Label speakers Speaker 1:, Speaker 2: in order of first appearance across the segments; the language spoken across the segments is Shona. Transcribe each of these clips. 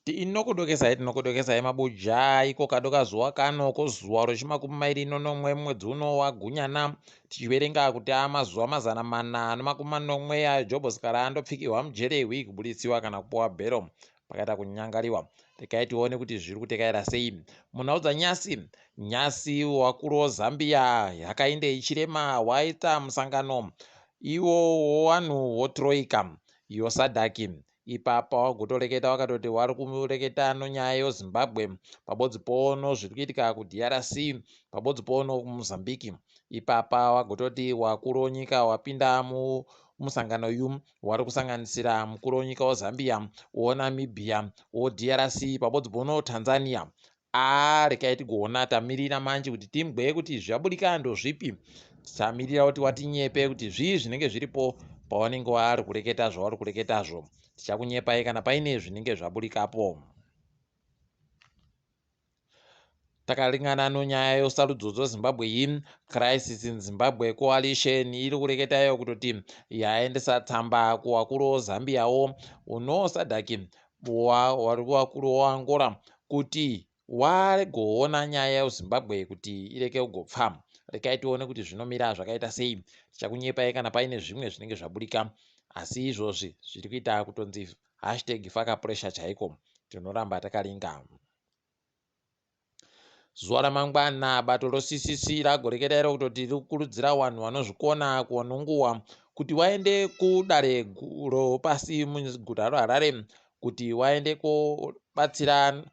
Speaker 1: Tinokudokesai tinokudokesai mabuja iko kadoka zuva kano kozuva rechimakumi mairi nonomwe mwedzi uno wagunyana tichiverenga kuti amazuva 470 ayo Jobho Sikhala andopfikirwa mujere hwi kubuditsiwa kana kupuwa bhero pakaita kunyangariwa. Regai tione kuti zviri kutekaira sei munhau dzanyasi. Nyasi wakuru woZambia Hakainde Hichilema waita musangano iwo wowanhu woTroika yoSadaki. Ipapa wagotoreketa wakatoti wari kureketa nonyaya yoZimbabwe pabodzi pono zviri kuitika kuDRC pabodzi pono kuMozambique. Ipapa wagototi wakuru wonyika wapinda mumusangano yu wari kusanganisira mukuru wenyika woZambia, woNamibia, woDRC pabodzi pono Tanzania. Aa rekai tigoona tamirira manje kuti timgwe kuti zvabudika ndozvipi. Tamirira kuti watinyepe kuti zvii zvinenge zviripo pawanenge wari kureketa zvauri kureketazvo. Tichakunyepai kana paine zvinenge zvabudikapo. Takaringana nonyaya yosarudzo dzoZimbabwe iyi, Crisis in Zimbabwe Coalition iri kureketayo kutoti yaendesa tsamba kuwakuru woZambiawo unoSadaki wari kuwakuru woAngola kuti wagoona nyaya yeZimbabwe kuti ireke kugopfa. Rekai tione kuti zvinomira zvakaita sei. Tichakunyepai kana paine zvimwe zvinenge zvabudika. Asi izvozvi zviri kuita kutonzi hashtag faka pressure chaiko. Tinoramba takaringa. Zuva ramangwana bato roCCC ragoreketa iro kutoti riri kukurudzira vanhu vanozvikona kuvanonguwa kuti vaende kudare ropasi muguta roHarare kuti vaende kobatsira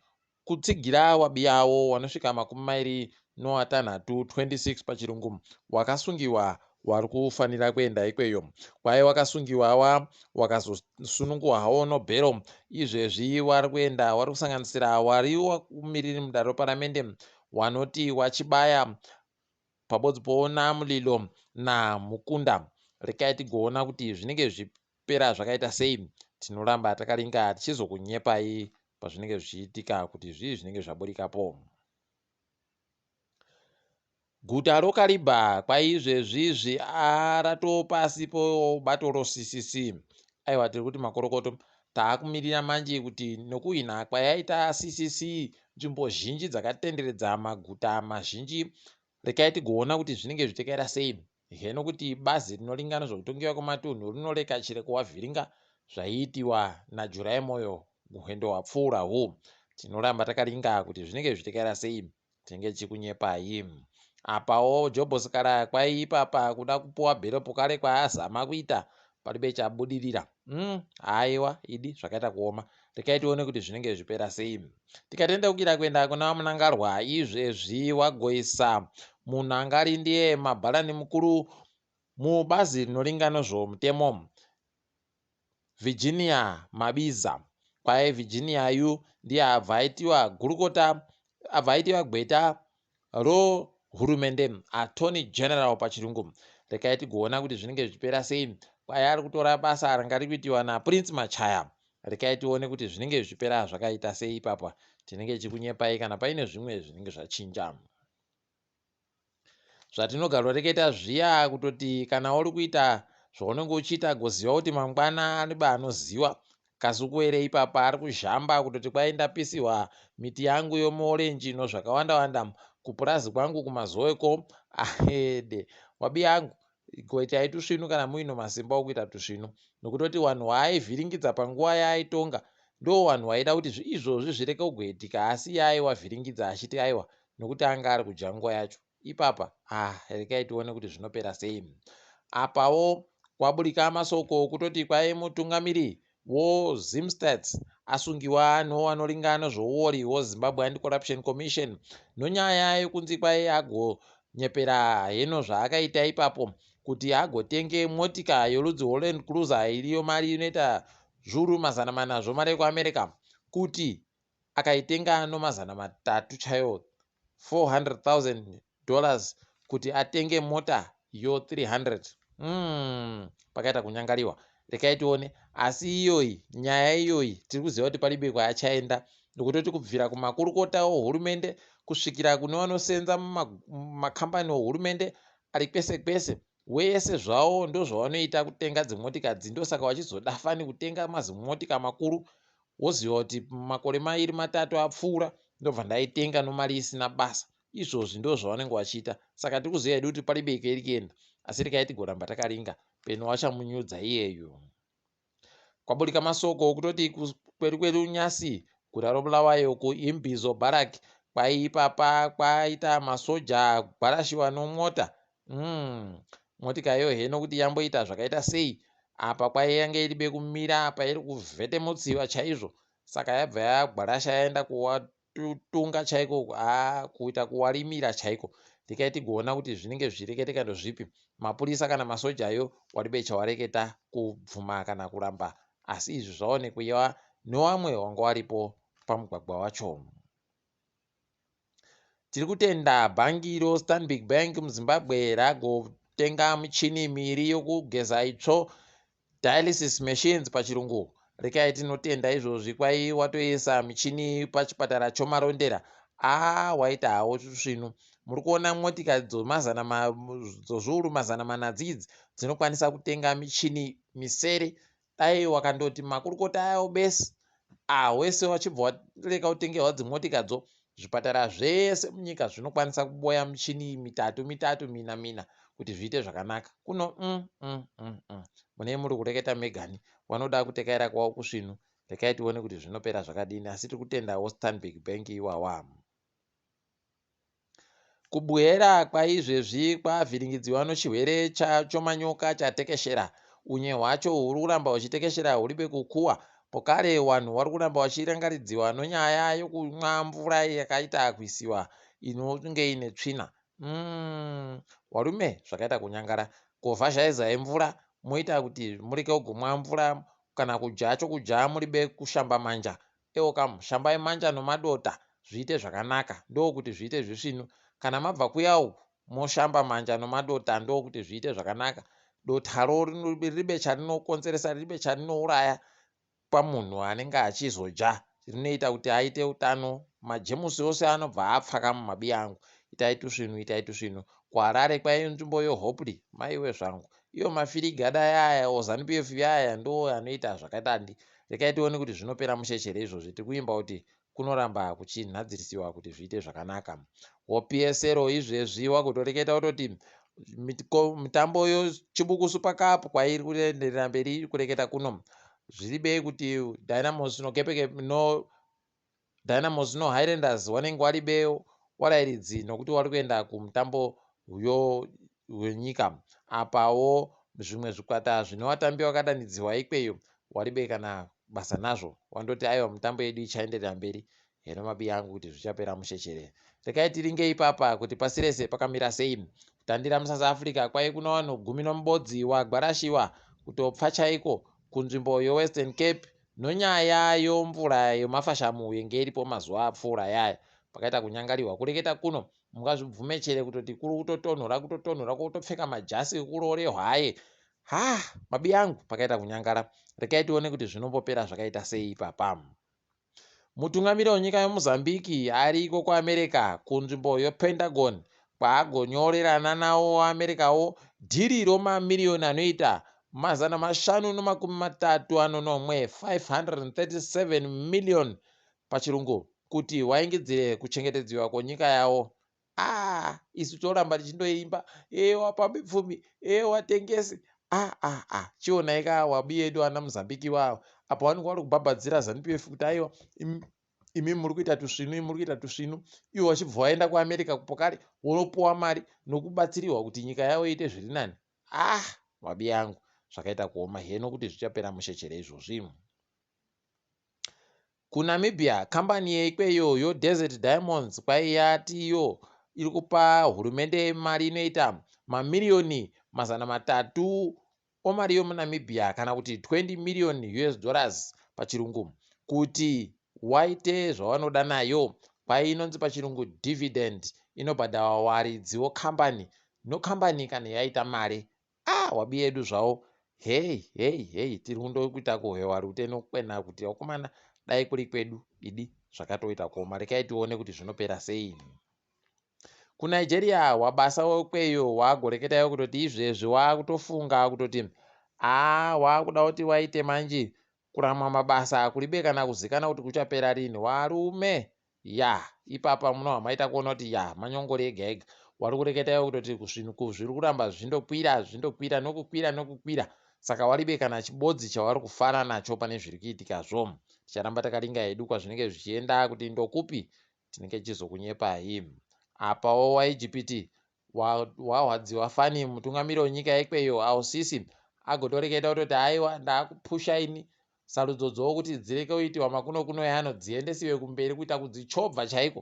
Speaker 1: kutsigira wabiyawo wanosvika 26 26 pachirungu wakasungiwa wari kufanira kuenda ikweyo. Kwai wakasungiwa wa wakazosunungurwa hawo nobhero izvezvi wari kuenda wari kusanganisira wari wakumiriri mudare reparamende wanoti wachibaya pabodzi poona mulilo namukunda. Rekai tigoona kuti zvinenge zvipera zvakaita sei. Tinoramba takaringa tichizokunyepai pazvinenge zvichiitika kuti zvii zvinenge zvaburikapo. Guta roKariba kwaizvezvizvi ratopasi pobato roCCC. Aiwa tiri kuti makorokoto. Taakumirira manje kuti nokuhwina kwayaita CCC nzvimbo zhinji dzakatenderedza maguta mazhinji rekai tigoona kuti zvinenge zvichitekaira sei. Heno kuti bazi rinoringana zvokutongiwa kwematunhu rinoreka chire kuwavhiringa zvaiitiwa naJurai Moyo hwendo hwapfuura hu. Tinoramba takaringa kuti zvinenge zvichitekaira sei. Tinenge tichikunyepai. Apawo Jobho Sikala kwai ipapa kuda kupuwa bhero pokare kwaazama kuita palibe chabudirira. Haiwa idi zvakaita kuoma. Rekai tione kuti zvinenge zvipera sei. Tikatendeukira kuenda kuna VaMnangarwa izvezvi wagoisa munhu angari ndiye mabharani mukuru mubazi rinoringa nezvomutemo. Virginia Mabiza. Kwai Virginia yu ndiye abva aitiwa gurukota, abva aitiwa gweta rohurumende, Attorney General pachirungu. Rekai tigoona kuti zvinenge zvichipera sei. Kwai ari kutora basa ranga riri kuitiwa naPrince Machaya. Rekai tione kuti zvinenge zvichipera zvakaita sei ipapa. Tinenge tichikunyepai kana paine zvimwe zvinenge zvachinja. Zvatinogaroreketa zviya kutoti kana uri kuita zvaunenge uchiita goziva kuti mangwana anebe anoziva. Kasukuwere ipapa ari kuzhamba kutoti kwai ndapisiwa miti yangu yomuorenji nozvakawanda wanda kupurazi kwangu kuMazowe ko. Ahede wabi yangu goitai tusvinu kana muino masimba okuita tusvinu nokutoti wanhu waaivhiringidza panguva yaaitonga ndo wanhu waida kuti izvozvi zvireke kugoitika asi iye aiwavhiringidza achiti aiwa nokuti anga ari kudya nguva yacho ipapa. Ah, regai tione kuti zvinopera sei. Apawo kwaburika masoko okutoti kwai mutungamiri woZimstats asungiwa nowanoringa nezvouori woZimbabwe Anti-Corruption Commission nonyaya yokunzi kwai agonyepera heno zvaakaita ipapo kuti agotenge motika yorudzi rweLand Cruiser iriyo mari inoita zviuru 400 zvomari yekuAmerica kuti akaitenga nomazana matatu chaiwo 400,000 dollars kuti atenge mota yo 300. Pakaita kunyangariwa. Rekai tione. Asi iyoyi nyaya iyoyi tiri kuziva kuti palibe kwaachaenda nokutoti kubvira kumakurukota ohurumende kusvikira kune vanosenza mumakambani ohurumende ari kwese kwese wese zvawo ndozvavanoita kutenga dzimotikadzi ndosaka vachizoda fani kutenga mazimotika makuru. Woziva kuti makore mairi matatu apfuura ndobva ndaitenga nomari isina basa. Izvozvi ndo zvavanenge vachiita. Saka tiri kuziva hedu kuti pari beke iri kuenda, asi regai tigoramba takaringa peno vachamunyudza iyeyu. Kwaburika masoko okutoti kwedu kwedu nyasi guta roBulawayo kuImbizo Barrack kwaiipapa kwaita masoja gwarashiwa nomota. Motika iyo heno kuti yamboita zvakaita sei apa kwaiyange iri bekumira apa iri kuvhetemutsiwa chaizvo saka yabva yagwarasha yaenda kuwa kutunga chaiko haa kuita kuwarimira chaiko rekai tigoona kuti zvinenge zvichireketeka ndozvipi mapurisa kana masojayo waribe chawareketa kubvuma kana kuramba asi izvi zvaonekwa newamwe wanga waripo pamugwagwa wacho. Tiri kutenda bhangi iro Stanbic Bank muZimbabwe ragotenga michini miiri yokugeza itsvo, dialysis machines pachirungu. Rekai tinotenda izvozvi kwai watoisa michini pachipatara choMarondera. Aa waita hawo svinu. Muri kuona motika dzomazana dzozviuru 400 dzidzi dzinokwanisa kutenga michini misere. Dai wakandoti makurukota ayawo besi ah wese wachibva wareka kutengerwa dzimotikadzo, zvipatara zvese munyika zvinokwanisa kuboya michini mitatu mitatu mina mina kuti zviite zvakanaka. Kuno mm, mm, mm, mm. Mune muri kureketa megani wanoda kutekaira kwawo kusvinu. Rekai tione kuti zvinopera zvakadini, asi tiri kutendawo Stanbic Bank iwawa. Kubuhera kwaizvezvi kwavhiringidziwa nochirwere chomanyoka chatekeshera. Unye hwacho huri kuramba huchitekeshera huribe kukuwa. Pokare wanhu wari kuramba wachirangaridziwa nonyaya yokumwa mvura yakaita kuisiwa inonge ine tsvina. Umm warume zvakaita kunyangara. Kovhazhaizai mvura moita kuti mureke kugomwa mvura kana kudya chokudya muribe kushamba manja. Ewo kam shambai manja nomadota zviite zvakanaka ndokuti zviite zvisvinu kana mabva kuya uku moshamba manja nomadota ndokuti zviite zvakanaka dotaro riribe charinokonzeresa riribe charinouraya pamunhu anenge achizodya rinoita kuti aite utano majemusi ose anobva apfaka mumabiya angu itai tusvinu itai tusvinu kuHarare kwaive nzvimbo yeHopley maiwe zvangu Iyo mafirigada aya oZanu PF aya ndo anoita zvakadandi. Rekai tione kuti zvinopera mushe chere izvozvi. Tiri kuimba kuti kunoramba kuchinhadzirisiwa kuti zviite zvakanaka. WoPSL izvezvi wakutoreketa wototi mitambo yoChibuku Super Cup kwairi kuenderera mberi kureketa kuno. Zviribei kuti Dynamos noKepeke no Dynamos noHighlanders wanenge waribe warairidzi nokuti wari kuenda kumutambo wenyika. Apawo zvimwe zvikwata zvine vatambi vakadanidziwa ikweyo waribe kana basa nazvo wandoti aiwa mitambo yedu ichaenderera mberi heno mabiya angu kuti zvichapera mushe chere. Rekai tiringe ipapa kuti pasi rese pakamira sei. Kutandira muSouth Africa kwai kuno vanhu gumi nomubodzi wagwarashiwa kutopfa chaiko kunzvimbo yeWestern Cape Nonyaya yomvura yomafashamu yenge iripo mazuva apfuura yaya pakaita kunyangariwa kureketa kuno mungazvibvume chere kutoti kuri kutotonhora kutotonhora kotopfeka majasi ekuroore hwaye ha mabi angu pakaita kunyangara rekai tione kuti zvinombopera zvakaita sei ipapa. Mutungamiri wenyika yeMozambique ari iko kuAmerica kunzvimbo yePentagon kwaagonyorerana nawo Americawo dhiri romamiriyoni anoita 537, 537 million pachirungu kuti waingidzire kuchengetedziwa kwenyika yawo. Ah, isu toramba tichindoimba ee wapambi pfumi ee watengesi ah, ah, ah. Chionai ka wabi yedu ana Mozambique iwawo apo vanenge vari kubhabhadzira Zanu PF kuti aiwa imi muri kuita tusvinu imi muri kuita tusvinu ivo vachibva vaenda kuAmerica kupokare wonopuwa mari nokubatsiriwa kuti nyika yavo iite zviri nani. Ah, wabi yangu zvakaita kuoma heno kuti zvichapera mushe chere izvozvi. KuNamibia, kambani yeikweyo yoDesert Diamonds kwaiyati iyo iri kupa hurumende mari inoita mamiriyoni 300 omari yomuNamibia kana kuti 20 million US dollars pachirungu kuti waite zvawanoda nayo. Kwai inonzi pachirungu dividend inobhadharwa waridzi wokambani nokambani kana yaita mari. Ah wabi yedu zvawo hey hey hey tiri kundokuita kuhwewa rute nokwena kuti vakomana dai kuri kwedu idi zvakatoita kuoma rekai tione kuti zvinopera sei. KuNigeria wabasa wekweyo wagoreketayo kutoti izvezvi wakutofunga kutoti haa wakuda kuti waite manji Kuramwa mabasa kuribe kana kuzikana kuti kuchapera rini. Warume ya ipapa munobva maita kuona kuti ya manyongori ega ega wari kureketa iwe kutoti zvinhu zviri kuramba zvindokwira zvindokwira nokukwira nokukwira saka waribe kana chibodzi chawari kufara nacho pane zviri kuitikazvo. Ticharamba takaringa hedu kwazvinenge zvichienda kuti ndokupi tinenge tichizokunyepai. Apawo waIjipiti wahwadziwa fani mutungamiri wenyika yekweyo Al-Sisi agotoreketa kutoti haiwa ndaakupusha ini sarudzo dzowo kuti dzireke kuitiwa makuno kuno yano dziendesiwe kumberi kuita kudzichobva chaiko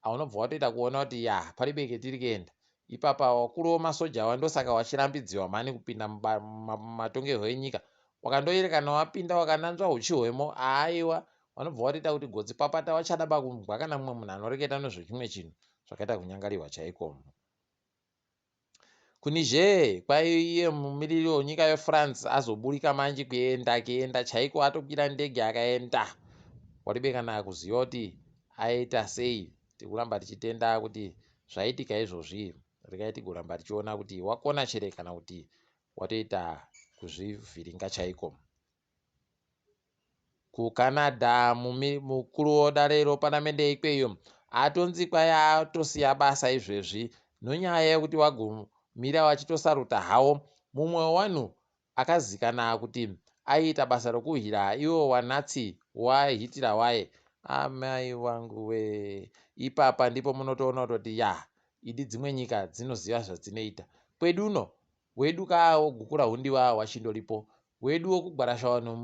Speaker 1: aunobva watoita kuona kuti ya paribe ketiri kuenda ipapa wakuru wemasoja awa ndosaka wachirambidziwa mhani kupinda mumatongerwo enyika wakandoerekana wapinda wakananzva huchi hwemo aiwa vanobva watoita kuti gotsi papata wachada bakumbwa kana mumwe munhu anoreketa nezvechimwe chinhu zvakaita kunyangariwa chaiko. KuNiger kwaiye mumiriri wenyika yeFrance azoburika manje kuenda kuenda chaiko atokwira ndege akaenda waribe kana kuziva kuti aita sei. Tiri kuramba tichitenda kuti zvaitika izvozvi regai tigoramba tichiona kuti wakona chere kana kuti watoita kuzvivhiringa chaiko. KuCanada mukuru wedare reparamende ikweyo atonzi kwai atosiya basa izvezvi nonyaya yekuti wagomira vachitosaruta hawo mumwe wevanhu akazikana kuti aiita basa rokuhwira iwo waNatsi waHitler waye. Amai wangu we, ipapa ndipo munotoona kutoti ya idi dzimwe nyika dzinoziva zvadzinoita. Kwedu uno wedu kaawo gukura hundiwa wachindoripo wedu wokugwarasha vanhu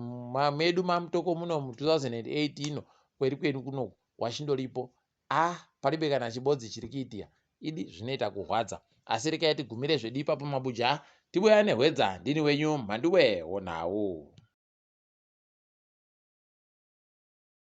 Speaker 1: medu maMutoko muno mu 2008 ino kweri kwedu kunoku wachindoripo. Ah, paribe kana chibodzi chiri kuitika idi zvinoita kurwadza asi regai tigumire zvedu ipapo mabuja tibuya nehwedza ndini wenyu Mhanduwe wonhau.